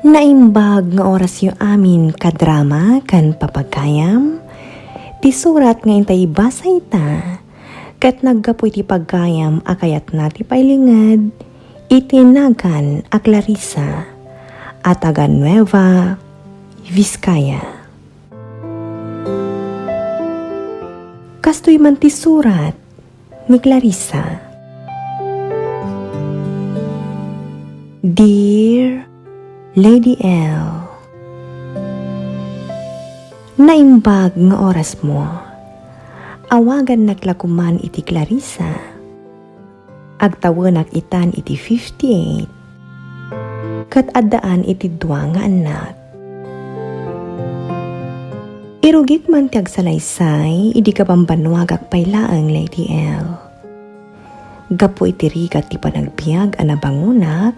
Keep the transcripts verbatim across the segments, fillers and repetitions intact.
Naimbag nga orasyo amin, kadrama ken papagayam. Ti surat nga intay ibasa ita, ket naggapu iti pagayam a kayatna ti pailinged iti nagan a Clarissa a taga Nueva Vizcaya. Kastoy man ti surat ni Clarissa. Dear Lady L, naimbag nga orasmo. Awagannak la koman iti Clarissa. Agtawenak itan iti fifty-eight, ket addaan iti dua nga annak. Irugik man ti agsalaysay idi kabambanuagak pay laeng, Lady L. Gapu iti rigat ti panagbiag a nabangonak,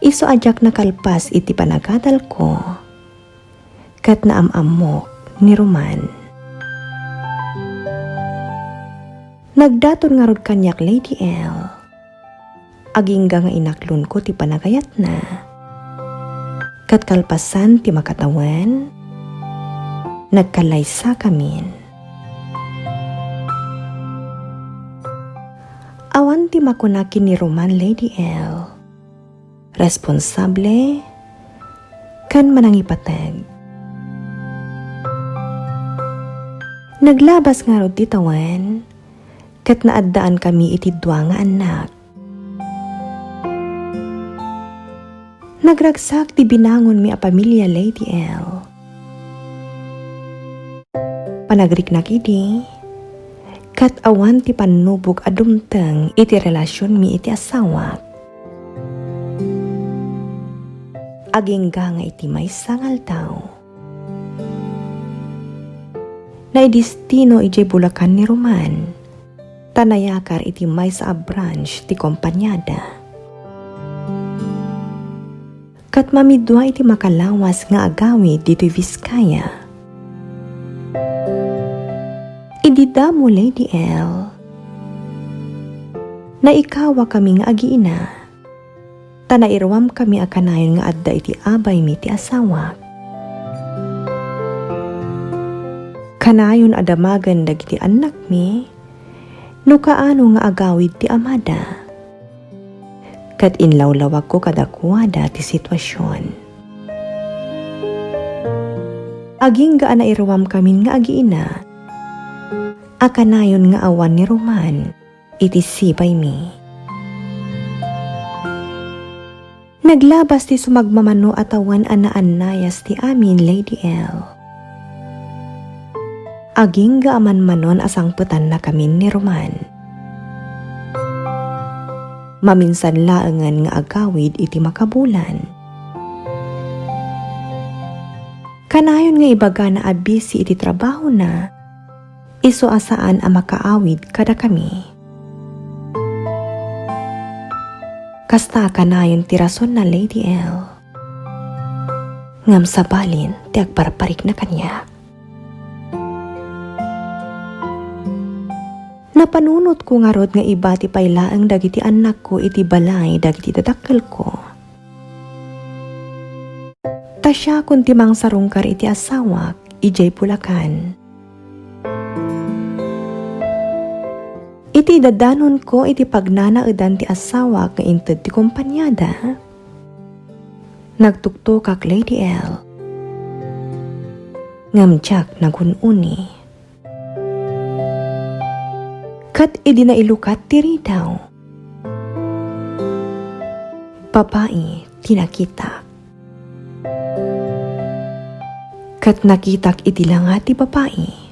isu a diak nakalpas iti panagadalko, ket naam-ammok ni Roman. Nagdaton ngarud kaniak, Lady L. Agingga nga inaklonko ti panagayatna. Ket kalpasan ti makatawen, nagkallaysakamin. Awan ti makuna ken ni Roman, Lady L. Responsable ken manangipateg. Naglabas ngarud ti tawen, ket naaddaankami iti dua nga annak. Nagragsak ti binangonmi a pamilia, Lady L. Panagriknak idi, ket awan ti pannubog a dumteng iti relasionmi iti asawak. Agingga nga iti maysa nga aldaw, naidestino idiay Bulacan ni Roman, ta nayakar iti maysa a branch ti kompaniada. Ket mamidua iti makalawas nga agawid ditoy Vizcaya. Idi damo, Lady L, naikawakami nga agiina, ta nairuamkami a kanayon nga adda iti abaymi ti asawak. Kanayon a damagen dagiti annakmi no kaano nga agawid ti amada. Ket inlawlawagko kadakuada ti situasion. Agingga a nairuamkamin nga agiina, a kanayon nga awan ni Roman iti sibaymi. Naglabas ti sumagmamano a tawen a naannayas ti amin, Lady L. Agingga a manmanon a sangpetannakamin ni Roman. Maminsan laengen nga agawid iti makabulan. Kanayon nga ibagana a busy iti trabahona, isu a saan a makaawid kadakami. Kasta a kanayon ti rasonna, Lady L. Ngem sabalin ti agparparikna kaniak. Napanunotko ngarud nga ibati pay laeng dagiti annakko iti balay dagiti dadakkelko. Ta siakon ti mangsarungkar iti asawak idiay Bulacan. Iti idadanonko iti pagnanaedan ti asawak nga inted ti kompaniada, nagtuktokak, Lady L. Ngem diak nagun-uni. Ket idi nailukat ti ridaw, babai ti nakitak. Ket nakitak iti langa ti babai.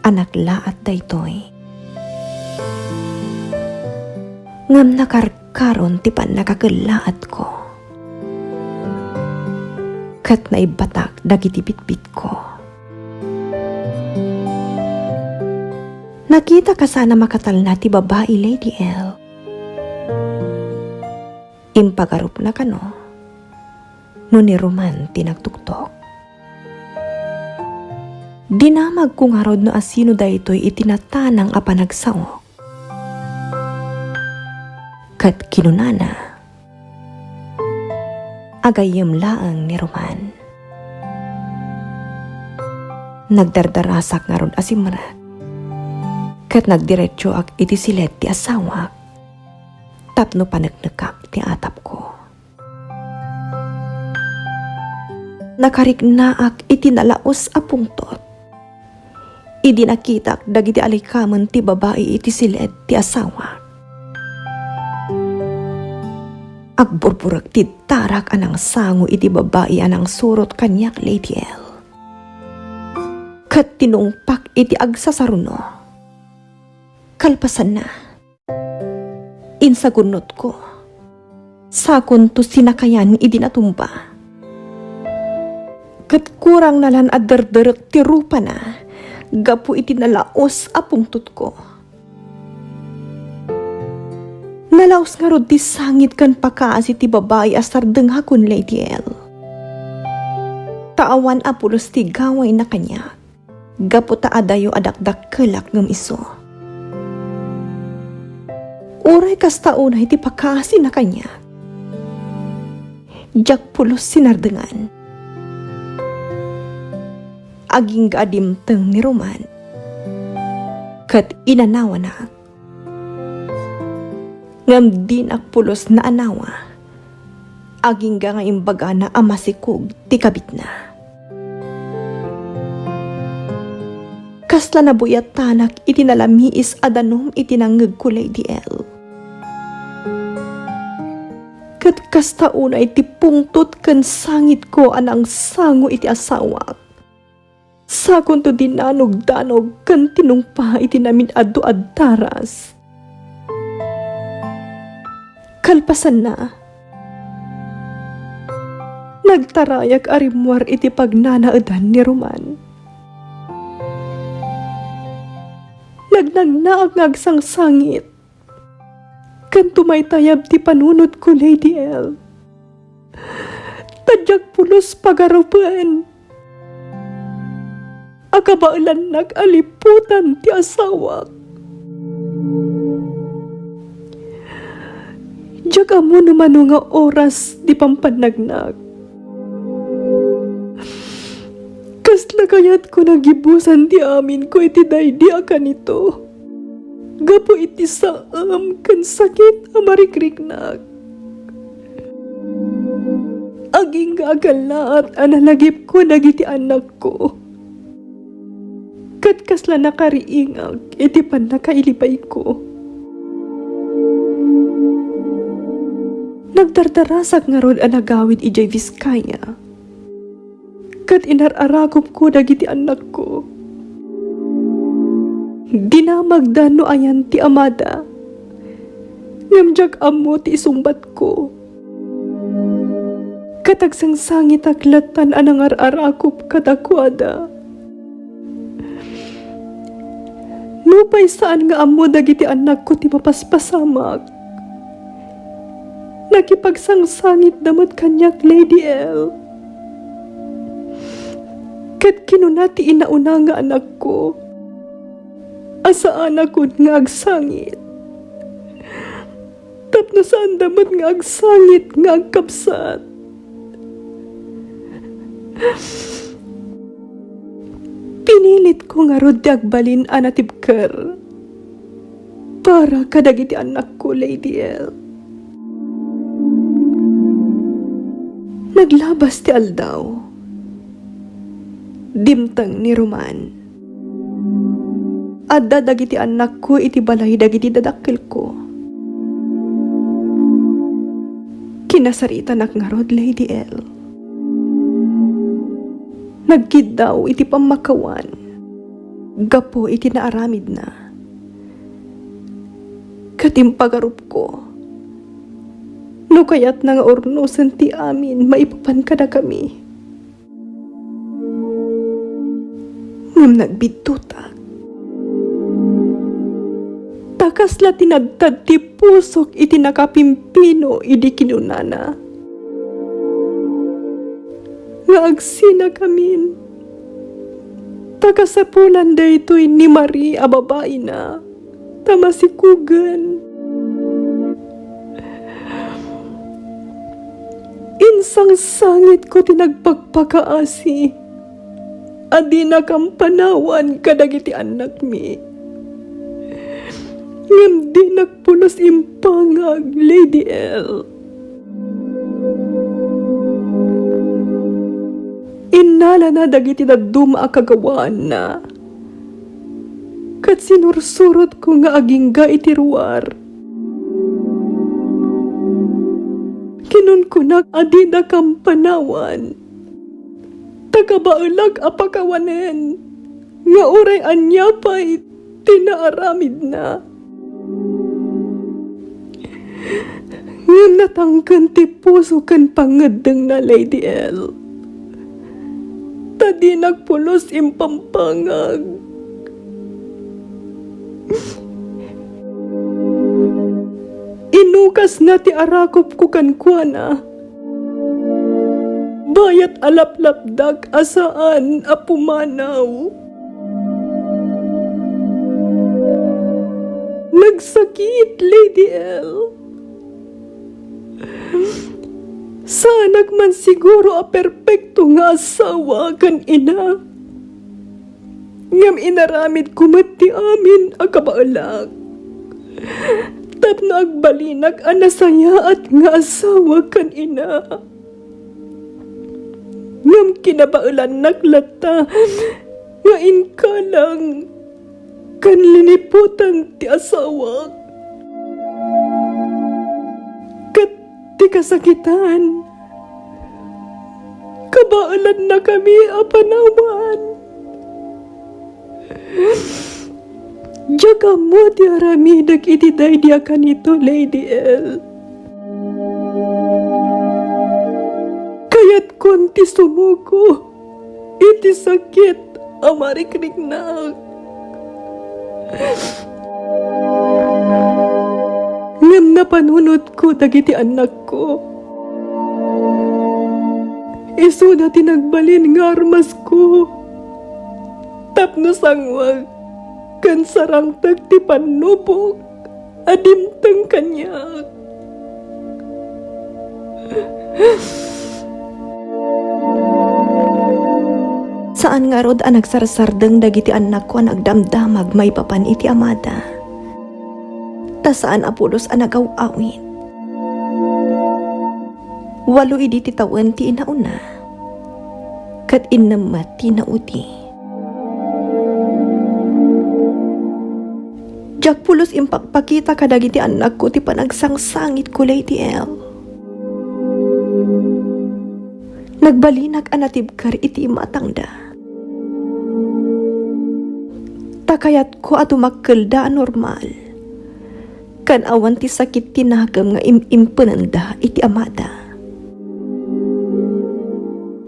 Anak laat daytoy. Ngem nakarkaron ti pannakakellaatko. Ket naibbatak dagiti bitbitko. Nakitak a saan a makatalna ti babai, Lady L. Impagarupna kano no ni Roman ti nagtuktok. Dinamagko ngarud no asino daytoy iti natanang a panagsaok. Ket kinunana, "Agayyem laeng ni Roman." Nagdardarasak ngarud a simrek, ket nagdiretsoak iti siled ti asawak tapno paneknekak ti atapko. Nakariknaak iti nalaus a pungtot idi nakitak dagiti alikamen ti babai iti siled ti asawa. Agburburek ti darak a nangsango iti babai a nangsurot kaniak, Lady L. Ket tinungpak iti agsasaruno. Kalpasanna, insagunnotko. Sakonto sinakayan idi natumba. Ket kurangna lan a derderek ti rupana gapu iti nalaus a pungtotko. Nalaus ngarud ti sangit ken pakasi ti babai a sardengakon, Lady L. Ta awan a pulos ti gawayna kaniak gapu ta adayo a dakdakkelak ngem isu. Uray kasta unay ti pakasina kaniak, diak pulos sinardengan. Agingga a dimteng ni Roman ket inanawanak. Ngem dinak pulos naanawa, agingga nga imbagana a masikog ti kabitna. Kasla nabuyatanak iti nalamiis a danum iti nangngegko, Lady L. Ket kasta unay ti pungtot ken sangitko a nangsango iti asawak. Sakonto dinanogdanog ken tinungpa iti namin-adu a daras. Kalpasanna, nagtarayak a rimmuar iti pagnanaedan ni Roman. Nagnagnaak nga agsangsangit ken tumaytayab ti panunotko, Lady L. Ta diak pulos pagarupen a kabaelannak a liputan ti asawak. Diak ammo no mano nga oras ti pampannagnak. Kasla kayatko nga gibusan ti aminko iti daydi a kanito. Gapu iti saem ken sakit a marikriknak. Agingga a kallaat a nalagipko dagiti annakko. Ket kasla nakariingak iti pannakailibayko. Nagdardarasak ngarud a nagawid idiay Vizcaya. Ket inar-arakupko dagiti annakko. Dinamagda no ayan ti amada, ngem diak ammo ti isungbatko. Ket agsangsangitak lattan a nangar-arakup kadakuada. Nupay saan nga ammo dagiti annakko ti mapaspasamak, nakipagsangsangitda met kaniak, Lady L. Ket kinuna ti inauna nga anakko a saanakon nga agsangit tapno saanda met nga agsangit nga agkabsat. Pinilitko ngarud ti agbalin a natibker para kadagiti annakko, Lady L. Naglabas ti aldaw. Dimteng ni Roman. Adda dagiti annakko iti balay dagiti dadakkelko. Kinasaritanak ngarud, Lady L. Nagkiddaw iti pammakawan gapu iti naaramidna. Ket impagarupko, no kayatna nga urnosen ti amin maipapan kadakami. Ngem nagbiddutak. Ta kasla tinadtad ti pusok iti nakapimpino idi kinunana nga agsinakamin. Ta kasapulan daytoy ni Marie a babaina, ta masikugen. Insangsangitko ti nagpakpakaasi a dinakam panawan kadagiti annakmi. Ngem dinak pulos impangag, Lady L. Innalana dagiti dadduma a kagawaanna, ket sinursurotko nga agingga iti ruar. Kinunkunak a dinakam panawan, ta kabaelak a pakawanen nga uray ania pay ti naaramidna. Ngem natangken ti puso ken pangngeddengna, Lady L. Ta dinak pulos impampangag. Inukasna ti arakupko kenkuana. Bayat a laplapdak a saan a pumanaw. Nagsakit, Lady L. Saanak man siguro a perpekto nga asawa ken ina. Ngem inaramidko met ti amin a kabaelak tapno agbalinak a nasayaat nga asawa ken ina. Ngem kinabaelannak latta nga inkalang ken liniputan ti asawak. Ket ti kasakitan, kabaelannakami a panawan. Diak ammo ti aramidek iti daydi a kanito, Lady L. Kayatkon ti sumuko iti sakit a marikriknak. Ngem napanunotko dagiti annakko. Isuna ti nagbalin nga armasko tapno sanguek ken sarangtek ti pannubok a dimteng kaniak. Saan ngarud a nagsarsardeng dagiti annakko a nagdamdamag maipapan iti amada, ta saan a pulos a nagaw-awit. Walo idi ti tawen ti inauna, ket innem met ti naudi. Diak pulos impakpakita kadagiti annakko ti panagsangsangitko, Lady L. Nagbalinak a natibker iti imatangda. Ta kayatko a dumakkelda a normal ken awan ti sakit ti nakem nga im-impenenda iti amada.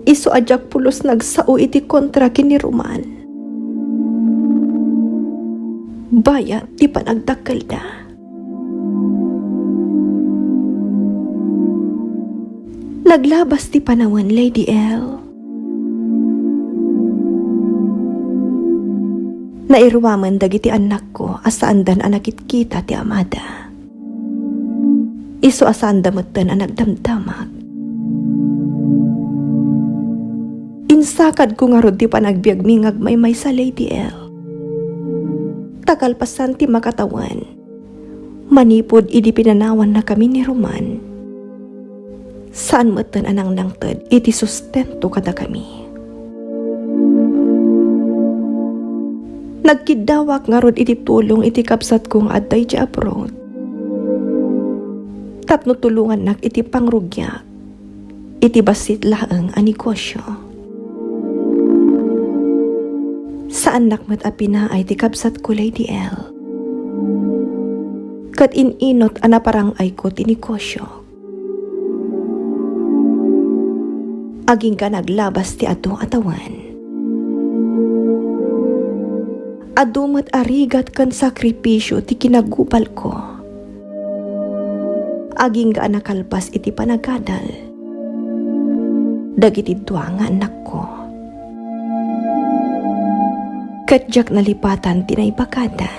Isu a diak pulos nagsao iti kontra ken ni Roman. Bayat ti panagdakkelda. Naglabas ti panawen, Lady L. Nairuamen dagiti annakko a saandan a nakitkita ti amada. Isu a saanda metten a nagdamdamag. Insakadko ngarud ti panagbiagmi nga agmaymaysa, Lady L. Ta kalpasan ti makatawen, manipud idi pinanawannakami ni Roman, saan metten a nangnangted iti sustento kadakami. Nagkiddawak ngarud iti tulong iti kabsatko nga adda idiay abroad tapno tulongannak iti pangrugiak iti bassit laeng a negosio. Saannak met a pinaay ti kabsatko, Lady L. Ket in-inut a naparang-ayko ti negosio. Agingga naglabas ti adu a tawen. Adu met a rigat ken sakripisio ti kinagubalko. Agingga a nakalpas iti panagadal dagiti dua nga annakko. Ket diak nalipatan ti naibagada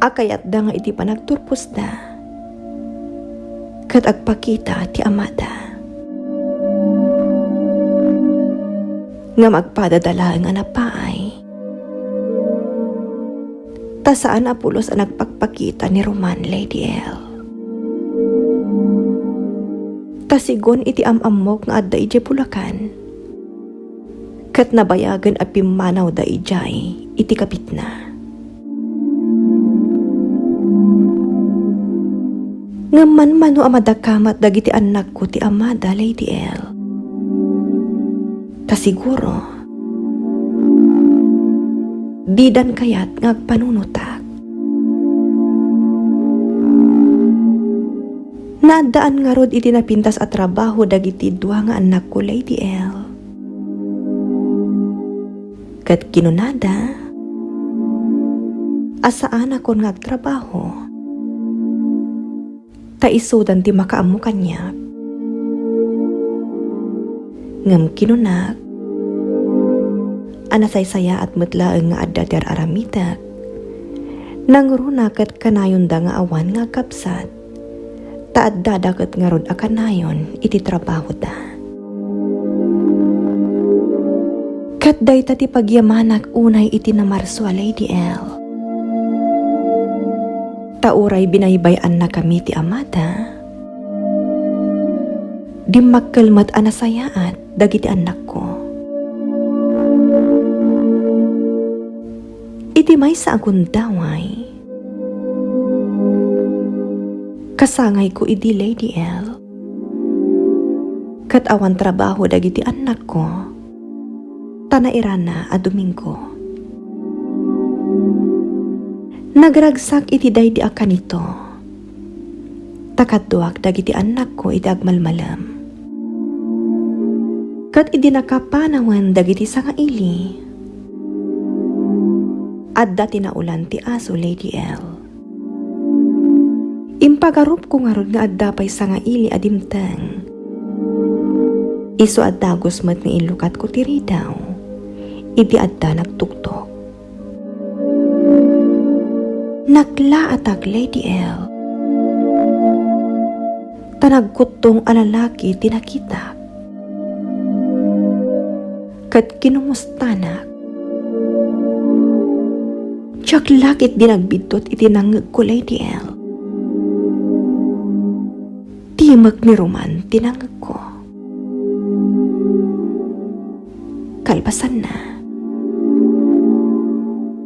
a kayatda nga iti panagturposda, ket agpakita ti amada. Ngem agpadada laeng a napaay. Ta saan a pulos a nagpakpakita ni Roman, Lady L. Ta sigun iti am-ammok nga adda idiay Bulacan, ket nabayagen a pimmanawda idiay iti kapitna. Ngem manmano a madakamat dagiti annakko ti amada, Lady L. Ta siguro, didan kayat nga agpanunotak. Naaddaan ngarud iti napintas a trabaho dagiti dua nga annakko, Lady L. Ket kinunada a saanakon nga agtrabaho, ta isudan ti makaammo kaniak. Ngem kinunak a nasaysayaat met laeng nga adda ti ar-aramitek. Nangruna ket kanayonda nga awan nga agkabsat, ta addada ket ngarud a kanayon iti trabahoda. Ket dayta ti pagyamanak unay iti Namarso a, Lady L. Ta uray binaybay-annakami ti amada, dimmakkel met a nasayaat dagiti annakko. Iti maysa a gundaway, kasangayko idi, Lady L. Ket awan trabaho dagiti annakko, ta nairana a Domingo. Nagragsak iti daydi a kanito, ta kaduak dagiti annakko iti agmalmalem. Ket idi nakapanawen dagiti sangaili, adda ti naulan ti aso, Lady L. Impagarupko ngarud nga adda pay sangaili a dimteng. Isu a dagus met nga illukatko ti ridaw idi adda nagtuktok. Naglaatak, Lady L. Ta nagkuttong a lalaki ti nakitak. Ket kinumustanak. Diak la ketdi nagbiddut iti nangngegko, Lady L. Timek ni Roman ti nangngegko. Kalpasanna,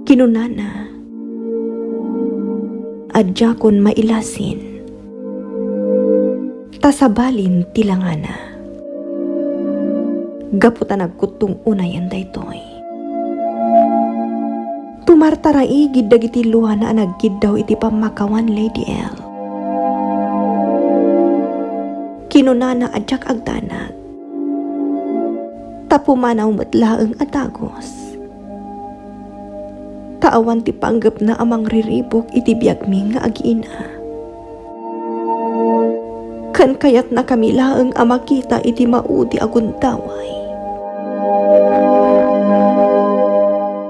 kinunana a diakon mailasin, ta sabalin ti langana. Gapu ta nagkuttong unayen daytoy. Tumartaraigid dagiti luana a nagkiddaw iti pammakawan, Lady L. Kinunana a diak agdanag, ta pumanaw met laeng a dagus. Ta awan ti panggepna a mangriribuk iti biagmi nga agiina. Ken kayatnakami laeng a makita iti maudi a gundaway.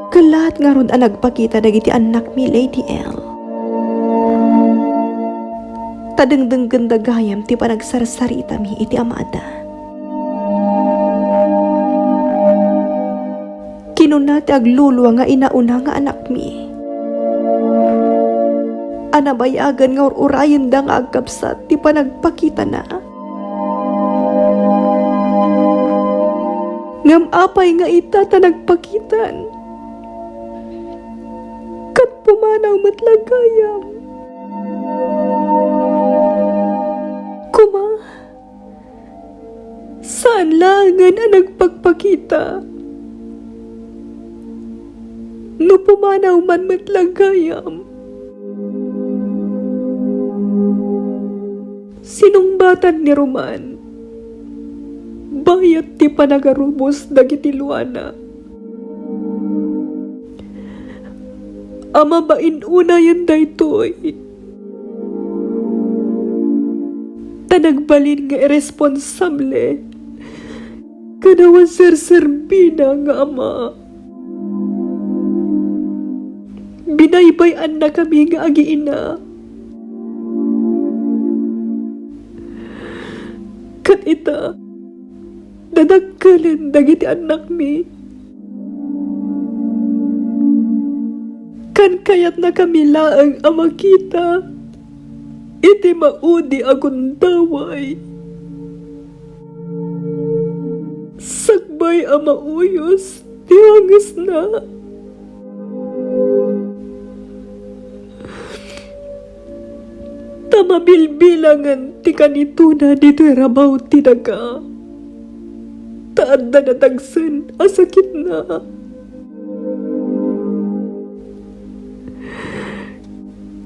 Kellaat ngarud a nagpakita dagiti annakmi, Lady L. Ta dengdenggenda gayam ti panagsarsaritami iti amada. Kinuna ti aglulua nga inauna nga anakmi a nabayagen nga ur-urayenda nga agkabsat ti panagpakitana. Ngem apay nga ita ta nagpakitan? Ket pumanaw met la gayam. Koma, saan laengen a nagpakpakita. No pumanaw man met la gayam. Sinungbatan ni Roman, bayat ti panagarubos dagiti luana. A mabain unayen daytoy. Ta nagbalin nga irresponsable ken awan serserbina nga ama. Binaybay-annakami nga agiina. Ket ita, dadakkelen dagiti annakmi. Kankayatnakami laeng a makita iti maudi a gundaway. Sakbay a mauyos ti hangesna. Ta mabilbilangen ti kanitona ditoy rabaw ti daga. Ta adda nadagsen a sakitna.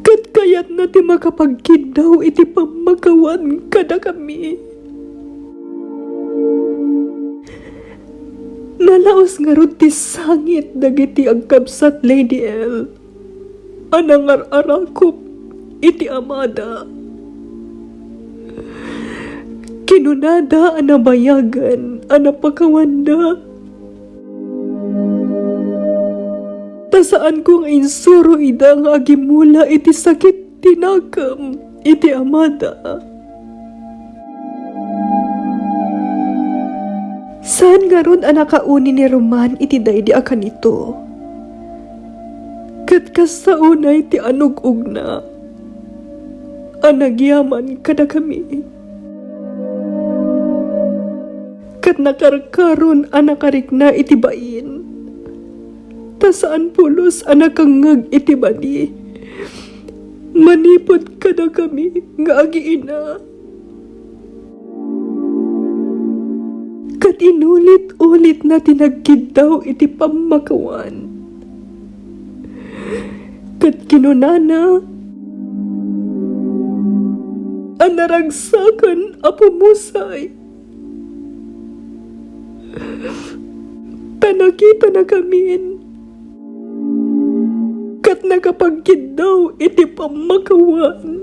Ket kayatna ti makapagkiddaw iti pammakawan kadakami. Nalaus ngarud ti sangit dagiti agkabsat, Lady L, a nangar-arakop iti amada. Kinunada a nabayagen a napakawanda. Ta saanko nga insuro ida nga agimula iti sakit ti nakem iti amada. Saan ngarud a nakauni ni Roman iti daydi a kanito. Ket kasta unay ti anug-ugna a nagyaman kadakami. Ket nakarkaron a nakarikna iti bain, ta saan pulos a nakangngeg iti badi manipud kadakami nga agiina. Ket inulit-ulitna ti nagkiddaw iti pammakawan. Ket kinunana a naragsaken a pumusay. Ta nakitanakamin ket nakapagkiddaw iti pammakawan.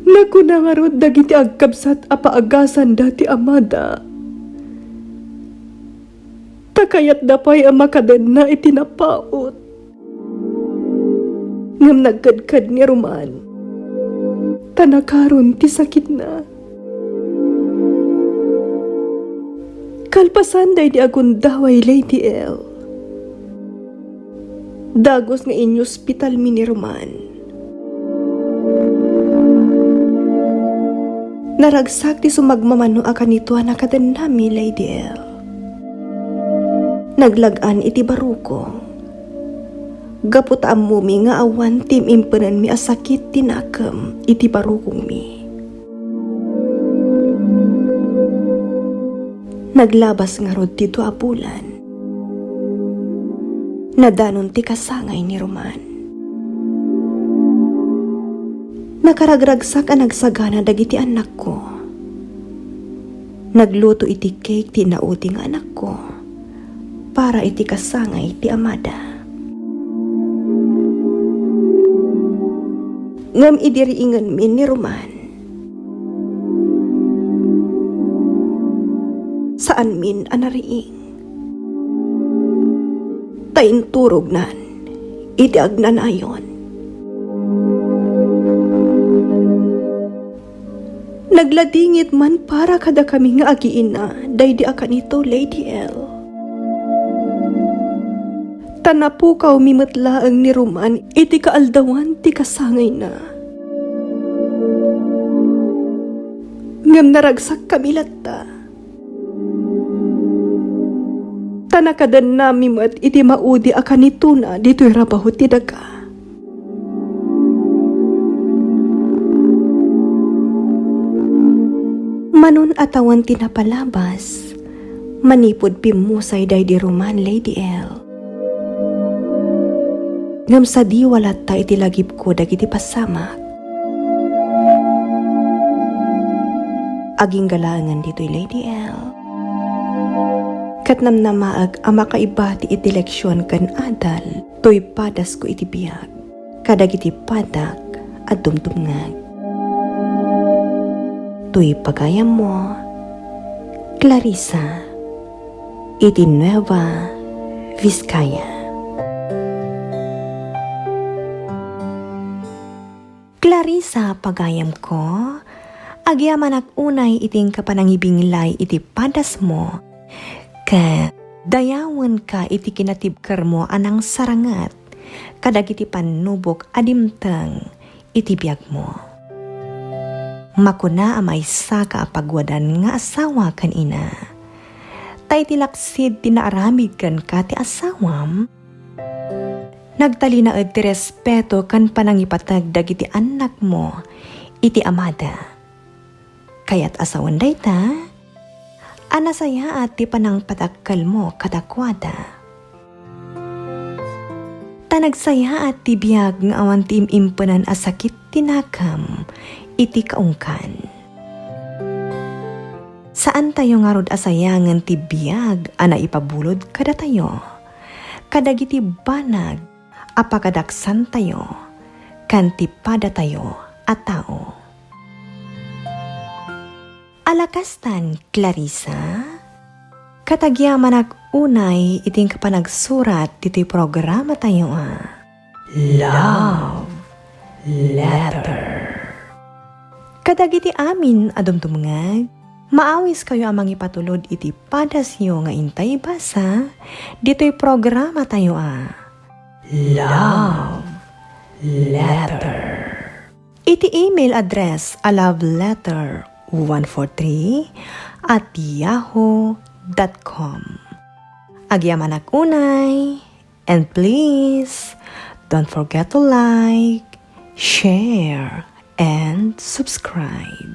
Nakuna ngarud dagiti agkabsat a paagasanda ti amada. Ta kayatda pay a makadenna iti napaut. Ngem nagkedked ni Roman, ta nakaron ti sakitna. Kalpasan daydi a gundaway, Lady L, dagus nga inyospitalmi ni Roman. Naragsak ti sumagmamano a kanito a nakadennami, Lady L. Naglag-an iti barukong. Gapu ta ammomi nga awan ti impenenmi a sakit ti nakem iti barukongmi. Naglabas ngarud ti dua a bulan. Nadanon ti kasangay ni Roman. Nakaragragsak a nagsagana dagiti annakko. Nagluto iti cake ti inaudi nga anakko para iti kasangay ti amada. Ngem idi riingenmi ni Roman, saanmin a nariing. Ta inturognan iti agnanayon. Nagladingit man para kadakami nga agiina daydi a kanito, Lady L. Ta napukawmi met laeng ni Roman iti kaaldawan ti kasangayna. Ngem naragsakkami latta. Ta nakadennami met iti maudi a kanitona ditoy rabaw ti daga. Manon a tawen ti napalabas, manipud pimmusay daydi Roman, Lady L. Ngem sadiwa latta iti lagipko dagiti pasamak. Agingga laengen ditoy, Lady L. Ket namnamaek a makaibati iti leksion ken adal toy padasko iti biag kadagiti padak a dumdumngeg. Toy pagayammo, Clarissa. iti Nueva Vizcaya. Clarissa, pagayamko, agyamanak unay iti inka panangibinglay iti padasmo, ket dayawenka iti kinatibkermo a nangsaranget kadagiti pannubok a dimteng iti biagmo. Makuna a maysaka a pagwadan nga asawa ken ina. Ta iti laksid ti naaramid kenka ti asawam, nagtalinaed ti respeto ken panangipateg dagiti annakmo iti amada. Kayat a sawen dayta, a nasayaat ti panangpadakkelmo kadakuada. Ta nagsayaat ti biag nga awan ti im-impenan a sakit ti nakem iti kaungkan. Saantayo ngarud a sayangen ti biag a naipabulod kadatayo, kadagiti banag a pakadaksantayo, ken ti padatayo a tao. Ala kastan, Clarissa, ket agyamanak unay iti inka panagsurat ditoy programatayo a Love Letter. Kadagiti amin a dumdumngeg, maawiskayo a mangipatulod iti padasyo nga intay ibasa ditoy programatayo a Love Letter. Iti email address a loveletter one four three at yahoo dot com. Agyamanak unay, and please, don't forget to like, share, and subscribe.